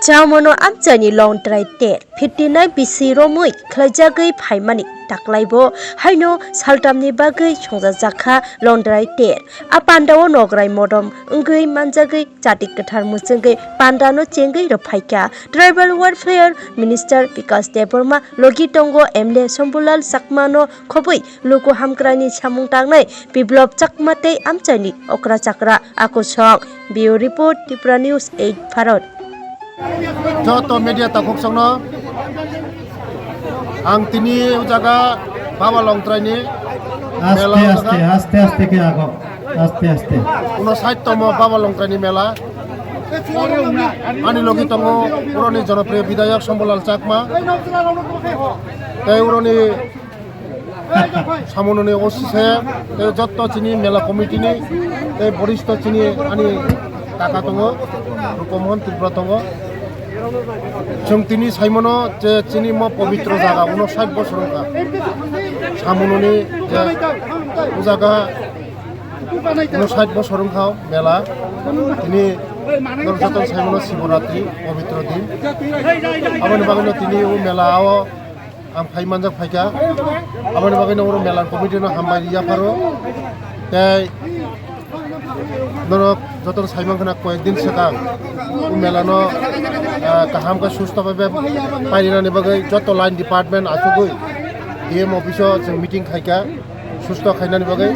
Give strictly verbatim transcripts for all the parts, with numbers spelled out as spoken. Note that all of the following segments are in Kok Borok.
Chamono amchaini longtrai ter, fifty nine bisi romwi khlaijagwi phaimani taklaibo haino saltamni bagwi songjajakha longtrai ter. A pandao nograi modom wngwi manjagwi chati kwthar muchungwi pandano chengwi rwphaikha. Tribal Welfare Minister Bikash Debbarma logi tongo M L A Shambhulal Chakmano khobwi luku hamkraini samung tangnai Biplop Chakma tei amchaini okra chakra akusong. Bureau Report, Tripura News eight Bharat. Joto media takhuk songno ang tini o jaga Baba Longtraini mela aste, o jaga aste, aste, aste khe ago. Aste, aste. Uno side tomo Baba Longtraini mela. Ani logi tongo uroni jonopriyo bidhayak Shambhulal Chakma. Tei uroni Samunoni O C C tei jotto chini mela committee ni tei boristo chini ani kaka tongo, Rupamohan Tripura tongo. Chwng tini saimano je chini mo pobitro jaga uno sait bosor wngkha. Samunoni je o jaga uno sait bosor wngkha mela. Tini norok joto saimano Shivaratri pobitro din. Aboni bagwino tini o mela o Ang phai manjak phaikha. Aboni bagwi no oro mela committee no hambai yapharo. Tei norok joto no sai mankha na koyek din swkang o mela no, ah, kaham khe susto bai bai painani bagwi joto line department achugwi D M office o chwng meeting khaikha susto khainani bagwi.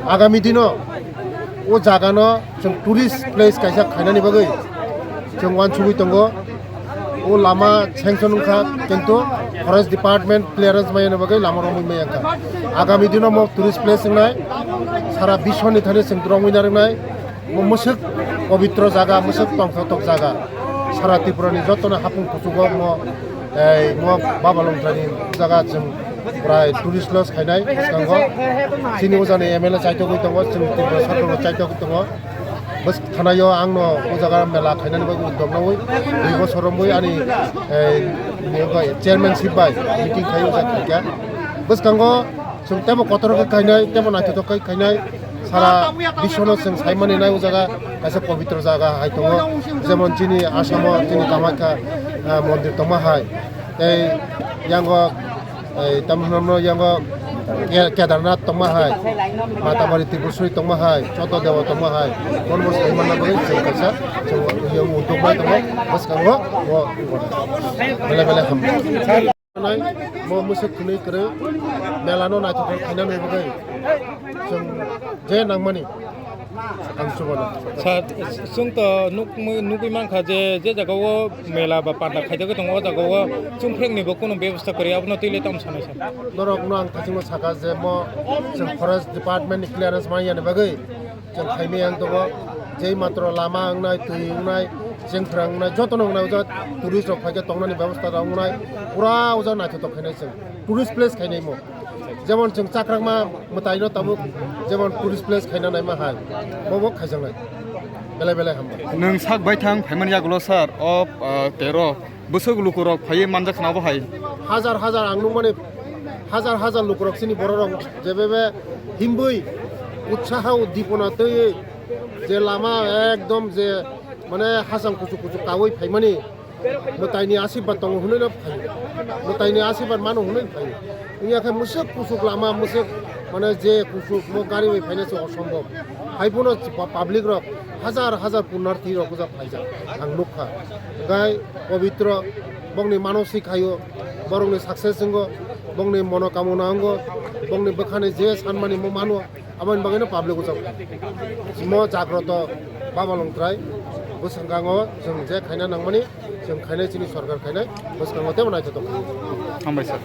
Agami dino o jaga no chwng tourist place kaisa khainani bagwi chwng uansugwi tongo. O lama sanction wngkha, kintu forest department clearance maya ni bagwi lama romwi maya wngkha. Agami dino mo tourist place wngnai, sara biswni thani chwng romwi narwknai, mo mwswk pobitro jaga, mwswk tongthoktok jaga, sara Tripura ni joto no hapung kuchugo mo, ei, mo Baba Longtraini jaga chwng prai tourist lodge khainai bwskango. Chini o jani M L A chaitogwi tongo, chwng Tripura sarkar bo chaitogwi tongo. Bwskango ang no o jaga mela khainani bagwi uddog nawi dui bosor romwi ani, eh, ni wngkha chairmanship bai meeting khai o jaga khaikha. Bwskango chwng teibo kotor khe khainai, teibo naithothok khe khainai, sara biswno chwng saimani nai o jaga kaisa pobitro jaga hai tongo, jemon chini Asamo chini Kamakhya, eh, mondir tongma hai, tei yango Ei, tamni hwnmano yango Ke-, Kedarnath tongma hai, Matabari Tripureshwari tongma hai, Chotto Dewa tongma hai, bono bo sai manna bagwi chwng kaisa, chwng yang utok bai tongo, bwskango bo belai belai hambai. Mo mwswk khwnwi kwrwi mela no naithothok khaina nai bagwi chwng je nangmani. Ang chubago. Sir, chwng to nuk-, nugwi mankha je, je jaga o mela ba panda khaijagwi tongo, o jaga o chwng phrekni bo kunu bebosta kwrwi, abono twi le tamo sanai sir? Norok no ang thachingno sakha je mo chwng forest department ni clearance manya ni bagwi chwng khaimaya wng tongo. Jei matro lama wngnai, twi wngnai, chengphrang wngnai, jotono wngnai, o jaga tourist rok phaikhe tongnani bebosta rok wngnai, pura o jaga naithothok khainai chwng. Tourist place khainai mo. Jemon chwng Chakrakma mwtaino tabuk jemon tourist place khaina naima hai, bo bo khaijaknai. Belai belai hambai. Nwng sak baithang phaimani yagulo sir, o, ah, tero bwswk lukurok phaiwi manjak khna bo hai. Hajar hajar ang nukmani, hajar hajar lukurok chini bororok jebebe himbwi utsaha uddipona twiwi je lama ekdom je mane hasang kuchuk kuchuk kaui phaimani, mwtaini asirwad tongo hwnwi no phaio, mwtaini asirwad mano hwnwi phaio. Wngya khe mwswk kuchuk lama, mwswk mane je kuchuk mo gari bai phaina se osombob. Hai phano pa-, public rok hajar hajar punarthi rok bwjak phaijak ang nukha. Hwnkhe pobitro bongni manosik haio, borokni success wngo, bongni monokamona wngo, bongni bwkhani je sanmani mo mano. Aboni bagwino public o chao. Chwngno jagroto Baba Longtrai bwskango chwng je khaina nangmani, chwng khainai chini sorkar khainai bwskango teibo naithotok khaio. Hambai sir.